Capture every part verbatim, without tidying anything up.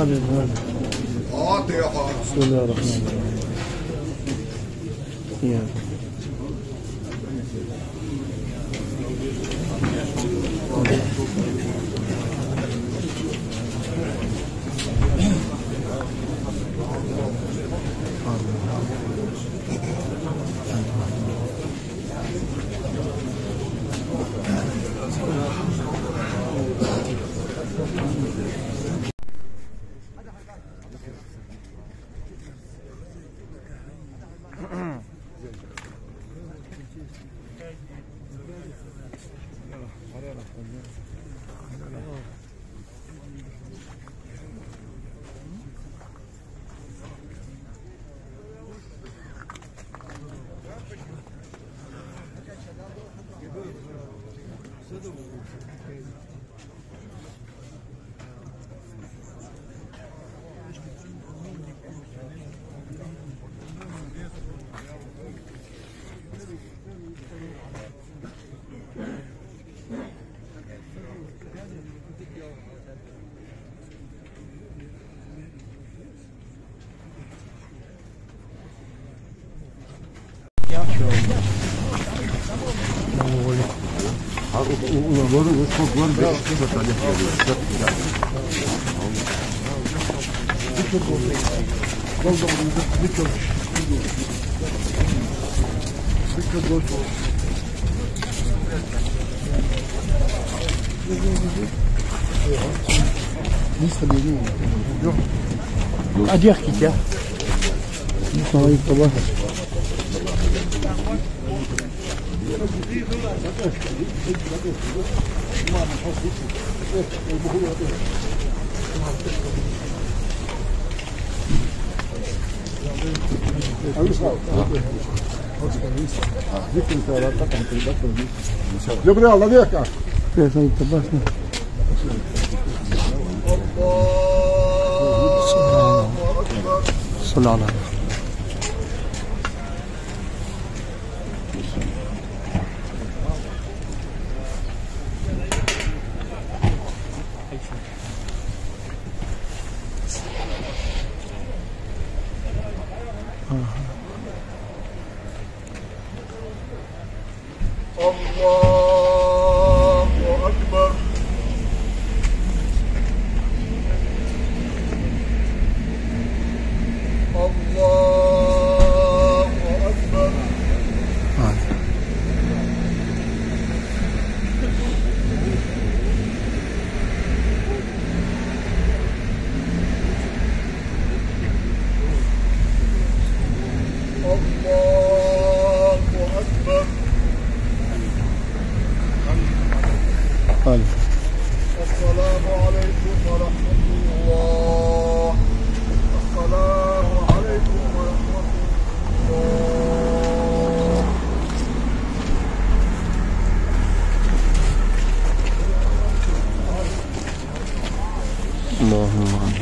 آمين، آمين. بسم الله الرحمن الرحيم. يا. Одежки тебя. Ну, смотри, кто. Добрый, ладно, века. Прекрасно, это башня. Салам. الله أكبر. الله أكبر. الله أكبر. السلام عليكم ورحمة الله. السلام عليكم ورحمة الله. اللهم آمين.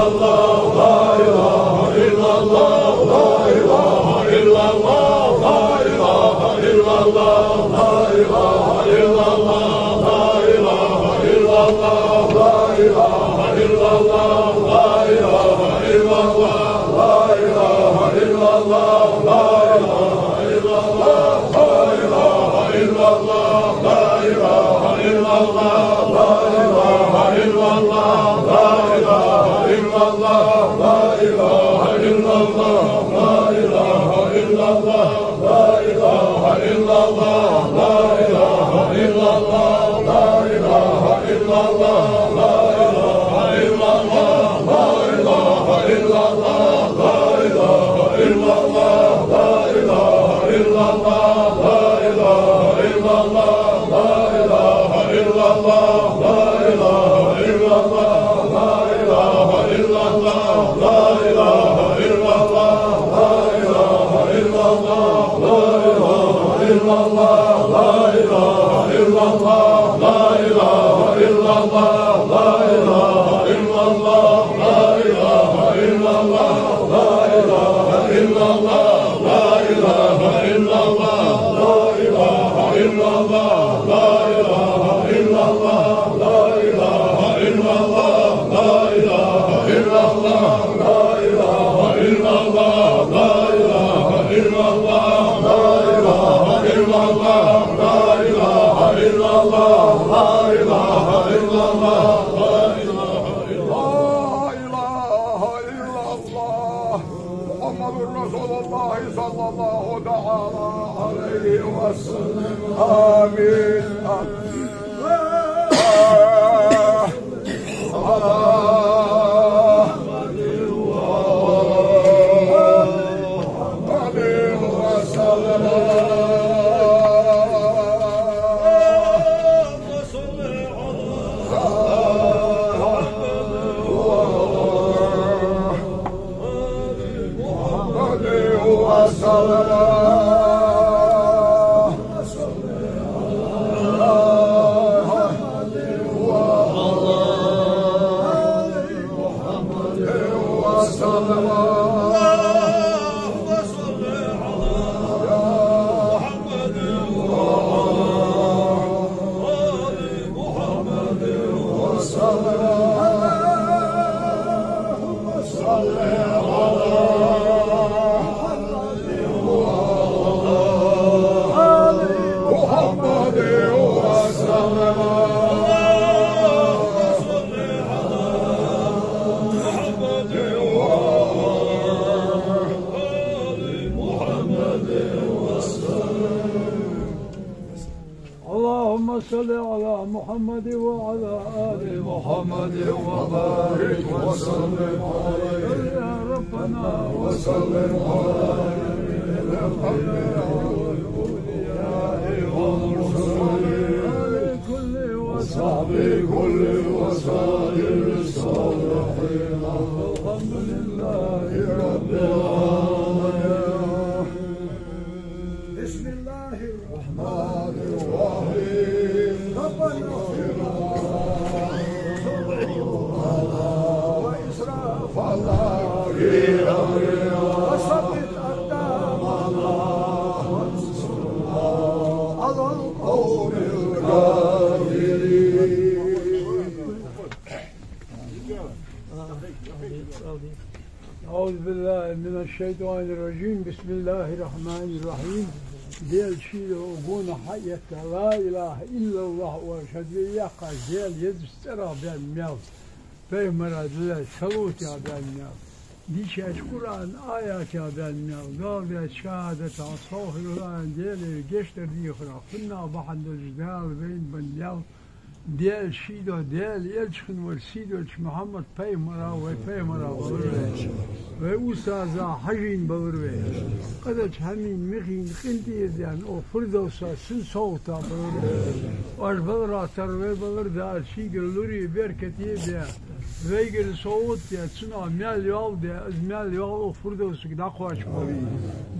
لا إله إلا الله محمد رسول الله صلى الله تعالى عليه وسلم. آمين. آمين. اللهم صل على محمد وعلى آل محمد وبارك وسلم عليه. يا ربنا وسلم على الأنبياء والمرسلين وصحبه كل وسائر الصالحين. الحمد لله رب العالمين. بسم الله الرحمن الرحيم. ربنا وإسرافنا في أمرنا وثبت أقدامنا وانصرنا على القوم الكافرين. أعوذ بالله من الشيطان الرجيم. بسم الله الرحمن الرحيم. Даьла шийла гонахьа а этта, لا إله إلا الله оалаш, хӀанз вай яьккхача Даьла езача цӀерах баьнна маьл, пайхамара деллача салотех баьнна маьл, дийшача Къуръана аятех баьнна маьл, Дала даьча шахӀадатах, астагӀфируллахӀ, Даьлага гешт дар дехарах, кхуннах бахьан долаш Дала вайна бенна маьл, Даьла шийла, Даьла элча хинна волча сийдолча Мухьаммад пайхамара, вай пайхамара балар вай. Вай устаза Хьажийна балар вай. Къадача хӀамийна, михийна, къинтӀера даьнна, укх Фирдовса цун совгӀата балар вай. Оаш баларах тара вай балар Дала шийгара лорае, беркате а бе, вайгара совгӀат а даь, цунах маьл йоал а даь, из маьл йоал укх Фирдовсага дӀакхоачаш балар.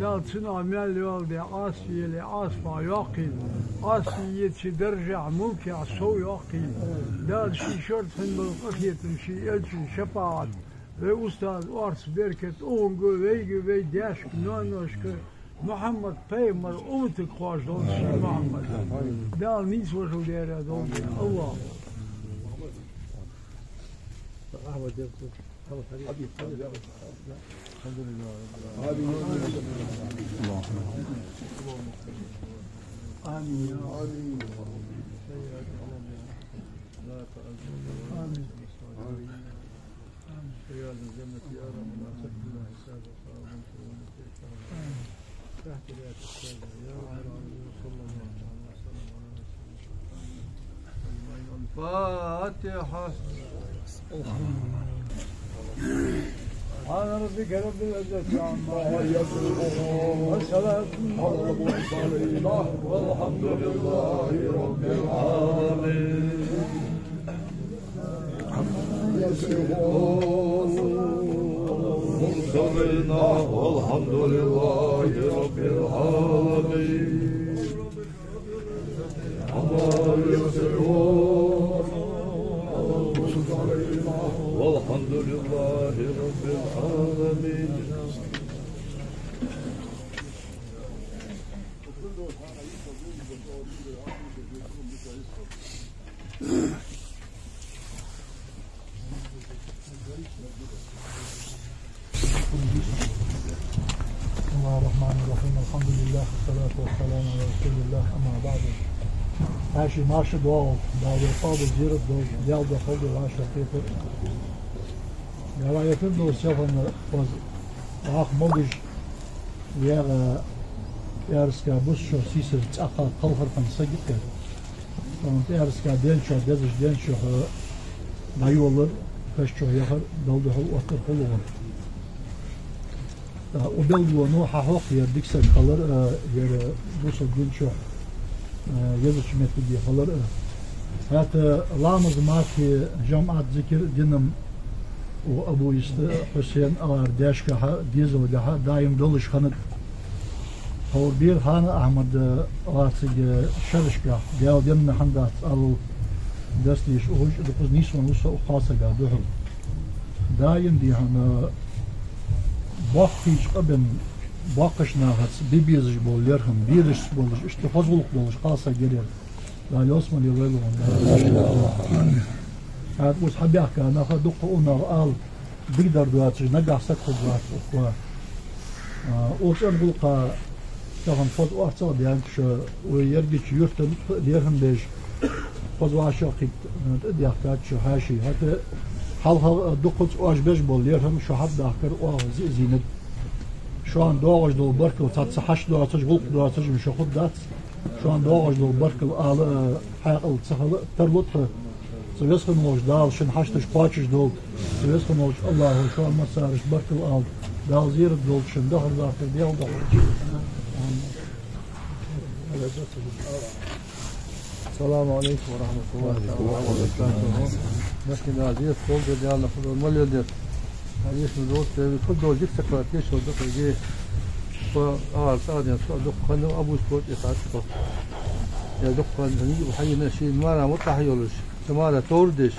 Дала цунах маьл йоал а даь, Ӏаса яле, ӀасагӀа йоаккхийла, Ӏаса еча даржехь, мулкехь сов йоаккхийла. Дала ший шортта хинна бола къахетам, ший элчан шапаӀат, Вай устаза орц беркат укхунга, вайга, вай даьшка, ноаношка, Мухьаммад-пайхамара умматага кхоачаш долда ший Мухьаммад. Дала нийсволаш дера долда. АллахӀ. آمين. آمين. آمين. الفاتحة. سبحان ربك رب العزة عما يصفون. والسلام على المرسلين والحمد لله رب العالمين. والحمد لله رب العالمين. والحمد لله رب العالمين. بسم الله الرحمن الرحيم. الحمد لله والصلاة والسلام على رسول الله. أما بعد. Хьаьший, маьрша доагӀалда, Дала къоабал, зерат долда, Дала дохалда вай шоай кхетар. Ялла, я Фирдовс, я хьона, оаз ах могаш, яга пӀаьраска бус чу сийсара цӀаьхха кхалхархана саг я-кх ер. Цхьан пӀаьраска денз чу, дезача денз чу дӀайолалар, каш чу яхар, Далла духьал оттар хул укхун. ТӀаккха укх белгалонна хьахьокх ер дика саг хилар а, ер бусалба дин чу, а, езача моттиге хилар а. ХӀаьта ламаз, мархий, жамаӀат, зикар, дина укх Абу-Йисте Хьусена агӀара даьшкахьа, дезалгахьа даим долаш хиннад. Тхьовра Бера-Хана Ахьмад лаьцача шерашкахь, Дала денна хӀама дац алал, дастийш ухуж дукхаза нийсвенна ва со укх кхалсага духьал. Даим, дий хьона, боккхийча къаман боккхача нахаца бе безаш бола лерхӀам, безаш болаш, иштта хоза гӀулакх долаш кхалсаг яр ер. Дала ялсмале лойла вайна. ХӀаьта укхаза хьабаьхка нах дукха, унах ала, дикадар доацаш, нагахь саг хургвац укхо. А, укх цӀен гӀулакха тахан хоза орцагӀа даьннад шо, вай Яргача юрта лерхӀам беш, хоза вӀашагӀкхийтта, а, тӀадаьхкад шо, хьаьший. ХӀаьта хьалха а дукхаза оаш беш бола лерхӀам шо хьабахкар оаха зе а зийнад. Шоана доагӀаш дола баркал, цхьацца хьашт доацаш, гӀулакх доацаш ма шо хургдац. Шоана доагӀаш дола баркал ала а, хьаькъал ца хила а тарлу тха. Цу Веза хинна волча Дала шун хьашташ кхоачаш долда. Цу Веза хинна волча АллахӀа шоана массанена баркал алда. Дала зерат долда шун, дахар-бахар Дала дахалда. السلام عليكم ورحمة الله تعالى وبركاته. Нахи да зерат долда, Дала худо малел дет. Алиш ма долда, теве худо дика саг хилар кийчо дукха ге. По ар цӀа ден со дукха хиннав, Абу-Йисте тӀехьа тхо. Я дукха хиннав, хьайна ший мара мутӀахьа йолаш, цу мара товр деш,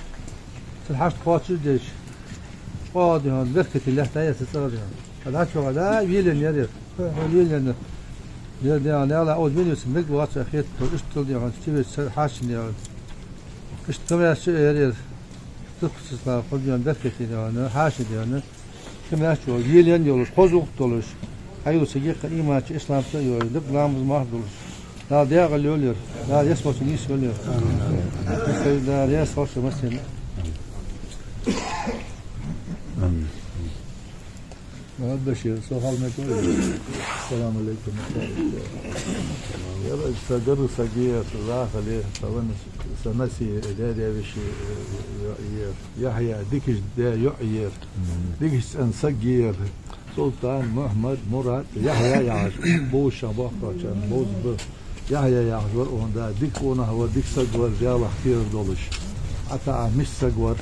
цун хьашт кхоачаш деш, къоа, дий хьона, беркате лаьтта яр цу цӀагӀара, дий хьона. ХӀаьта чӀоагӀа да велаенна яр ер. Хьо велаенна. Ер, дий хьона, Дала оаз венавеце мегаш вац хетта, иштта, дий хьона, цу веце хьаьший, дий хьона. Иштта камаьрша яр ер. Дукха ца слава, хьо, дий хьона, беркате, дий хьона, хьаьший, дий хьона. Камаьрша йолаш, велаенна йолаш, хоза гӀулакх долаш, хьаювцаргья-кх иман чу, ислам чу а йолаш, дукха ламаз-марха долаш. Дала дегӀал йолийла, Дала ялсмале нийсвелийла. Дала раьза хилва шоана массанена. Амин. Мухьаммад-Башир, со хьалха мегаш вий? Салам алейкум. Яра, са гаргара саг яр, са захал яр, са ваьнна, са наьна даь-веший йоӀ яр. Яхьъя дикача даь йоӀ яр. Дикача цӀен саг яр. Султан, Мухьаммад, Мурад, Яхьъя яхаш, бовзаш, боккхагӀчарна бовзаш ба. Яхьъя яхаш вар укхун да, дика къонах вар, дика саг вар, Далах кхерар долаш. ӀотаӀа миска саг вар.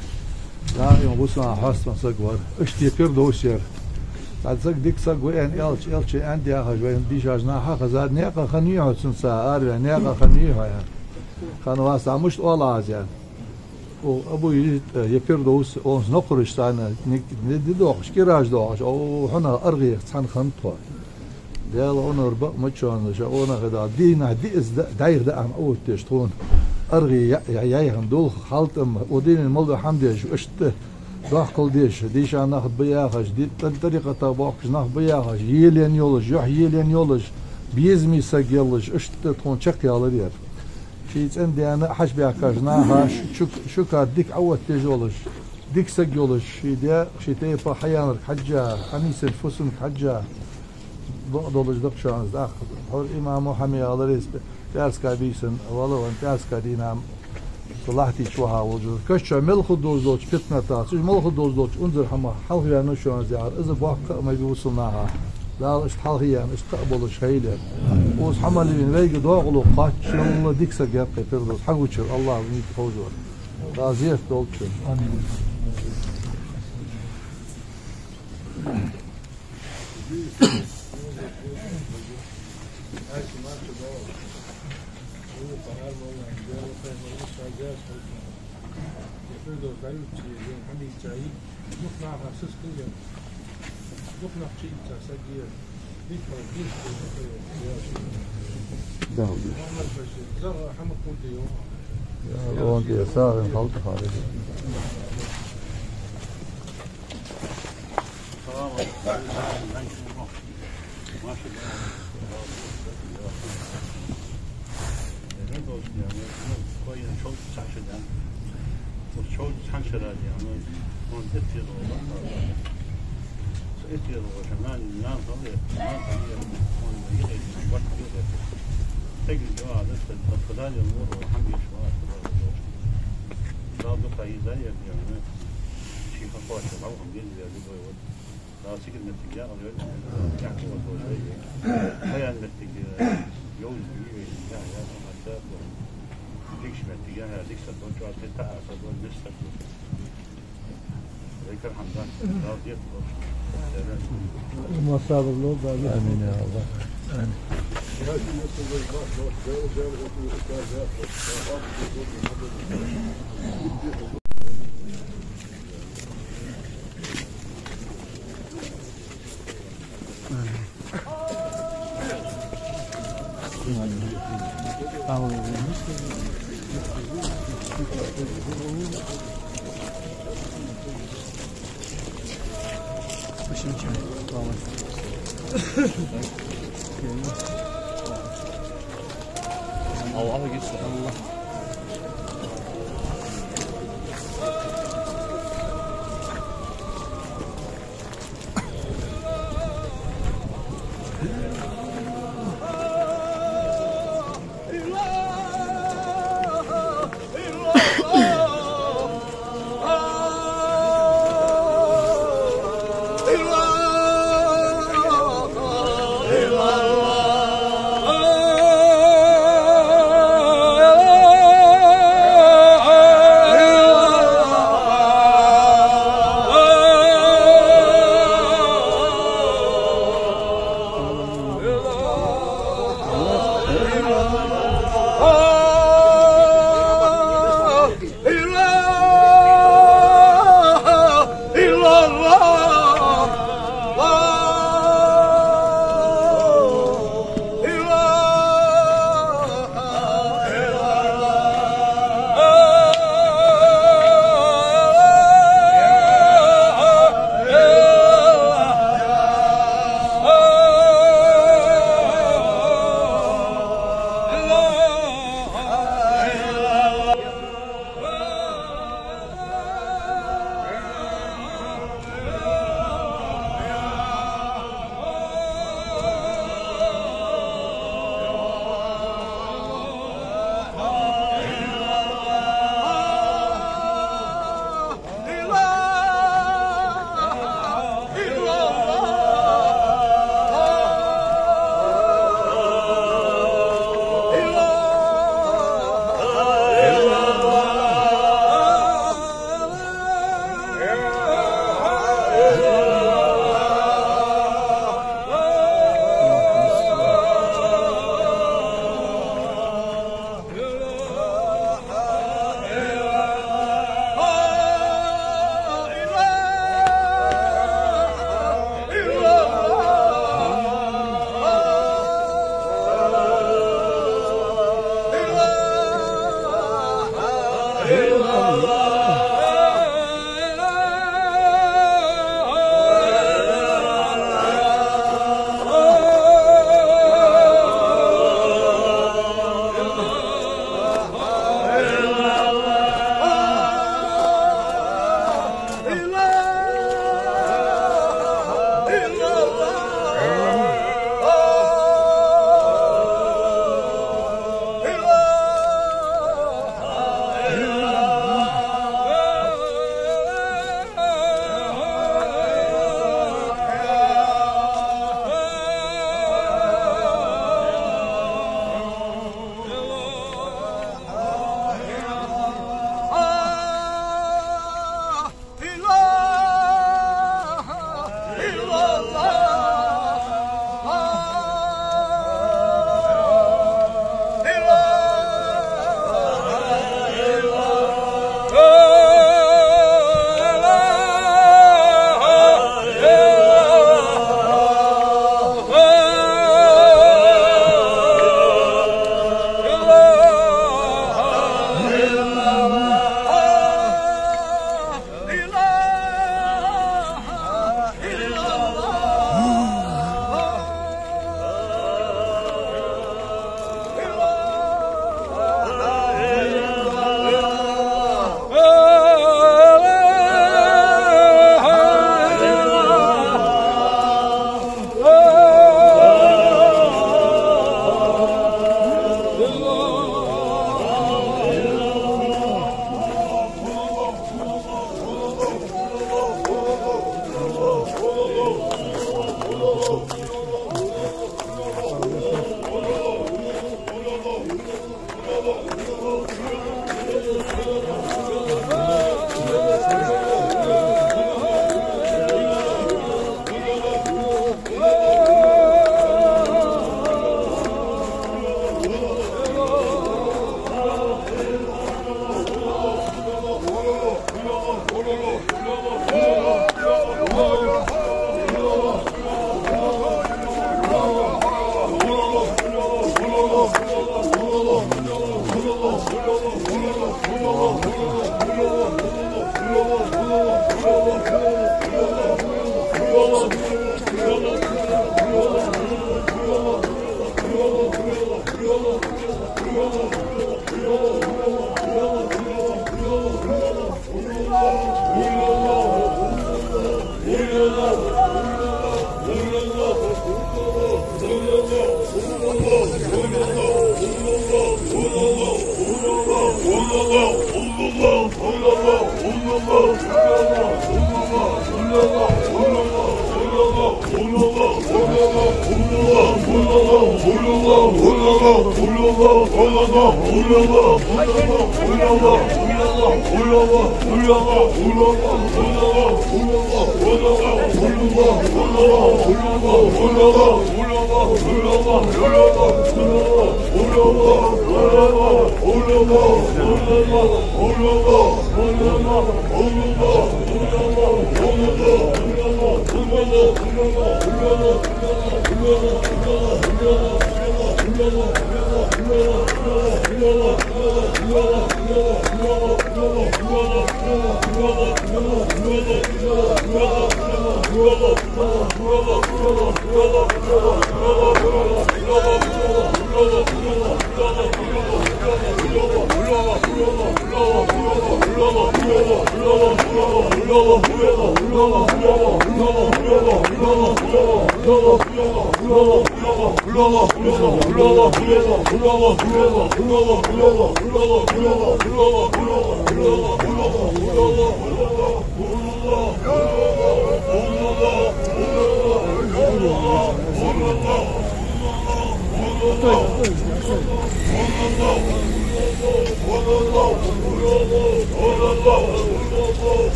Даим вусана хьаставаь саг вар. Иштта Фирдовс яр. Цхьа саг дика саг ва аьнна, элча, элча аьннад яхаш, вайна дийшача наха хезад, наькъа хиннавий хьо цунца, араваьнна наькъа хиннавий хьо аьнна. Хиннавац, мишта оал аз аьнна. О, Абу Езид, э, е Пирдовс, он нокхараш цхьана, ник-, ни-, ди доахаш, кӀираш доахаш, о, хьона аргӀех цхьана хиннад тхо. Даьла онор бакъ мачоанаш, онах да, дийнахьа диъаза да, дӀайха да ам оттаеш тхона. АргӀе я-, я-, яйхан дулх, хьалтӀам, о дийнахьа мел дола хӀама деш, иштта дохкал деш, дийша нах ба яхаш, ди-, тӀа-, тӀарикъата бохкаш нах ба яхаш, елен йолаш, юхь елен йолаш, безаме саг йолаш, иштта тхона чакхъялар яр. Ший цӀен-даьна хьачубаьхкача наха шу-, шу-, шукара дика Ӏооттаеш волаш, дика саг йолаш, ший даь, ший тайпа хьаянарг хьежжа, хьанийсар фусамга хьежжа, бакъдолаш да-кх шоана из тӀаккха. Хьор имамо хьа ма аьлар из, пӀаьраска бийсан, валлахӀи, пӀаьраска дийнахьа цу лахьти чу ваха волча. Каша чу мел хургдола долча питанах, цу чу мел хургдола долча унзара хӀамах хьалхаваьннав шоана из яхар, из боккха а ма бий бусалба наха. Дала иштта хьалхаваьнна, иштта кхаъ болаш хийла. Укхаза хьа мел вийна вайга догӀало кхоаччалца дика саг яр-кх Пирдовс, хьагучар АллахӀа нийса ховш вар. Дала зерат долда шун. Да, да. Я, он тебе сагӀийна хьалтӀа хьалха. Дала дукха из а яр, ший хьакхоаччалца хьалха беза вер любой вот. Дала сигала моттиг яхалйойла, яхалйойла. Хьаяьнна моттиг, э, йовза йий вай, я, я, хӀанз дикача моттиге, я, дика саг дол, чӀоагӀа тӀа а саг дол, миска саг дол. Вай кара хӀама дац, Дала деза долаш. Ма сабар лолда, Дала. Амин, я АллахӀ. Амин.